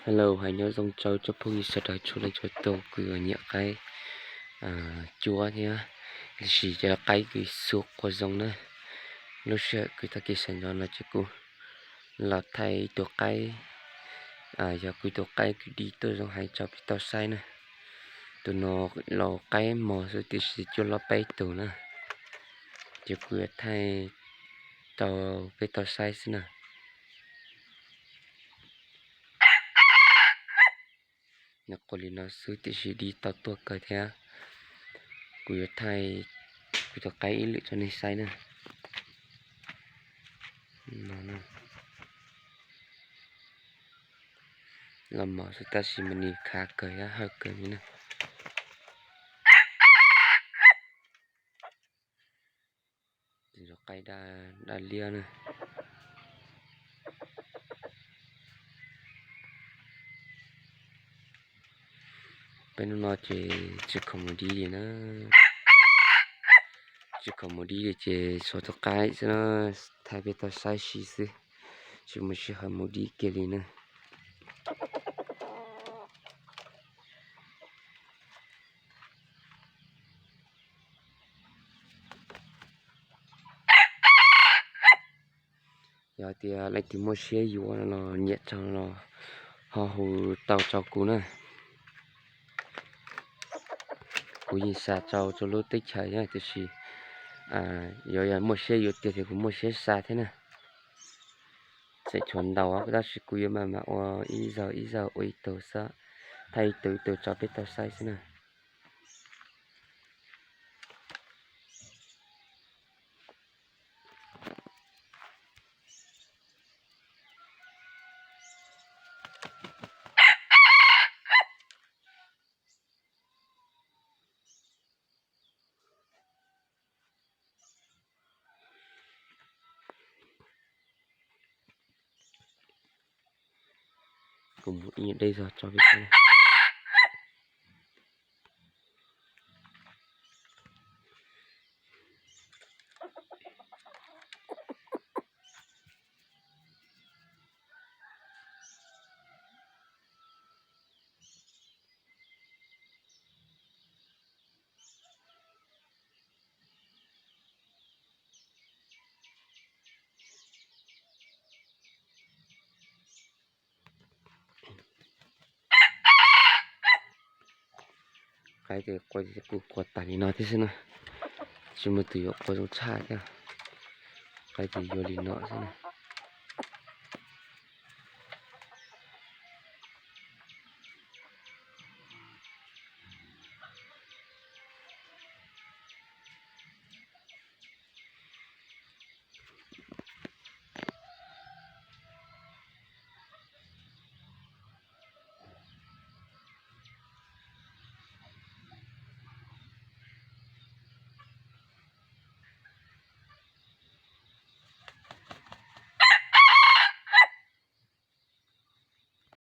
Hello, hais nyob zoo rau tsoom phooj ywg sawv daws txhua leej txhua tus, kuv yuav nyiam qaib cuab thiab, tiam sis cov qaib kuj xuas quas zoo na. Lub sij hawm kuv tag kis sawv ntxov no ces kuv los thaij tus qaib, yog kuv tus qaib kuv di tuaj zoo heev tso peb tau saib na. Tus no laus qaib mos xwb tiam sis cuaj loj peb tug na, ces kuv yuav thaij rau peb tau saib xwb na. Nws quas li no xwb tiam sis di tau tuaj kawg thiab. Kuv yuav thaij kuv tus qaib ib lwm rau nej saib na. Los mos xwb tab sis mas nws khav kawg thiab hawj kawg li na. Qaib daj liab na. Peb hnub no ces tsis khoom mus dib li na. Tsis khoom mus dib li ces xuas tus qaib xwb na, thaij peb tau saib xwb, tsis muaj sij hawm mus dib kiag li na. Yog tias leej twg muaj siab yuav no los nyiam tso no los ho hu tau rau kuv na. Kuv yeej xa rau rau lub teb chaws thiab tiam sis yuav yog muaj siab yuav tiag ces kuv muaj siab xa thiab na. Tseem tshuav ntau tab sis kuv yuav maj mam ua ib zaug ib zaug ua ib tug xwb, thaij ib tug ib tug tso peb tau saib xwb na. Kuv mus ib nyuag deb zog tso peb saib. Qaib ces quas kuj quas tag li no thiab xwb na, tsis muaj tus yuav quas zoo tshaj thiab. Qaib ces yuav li no xwb na.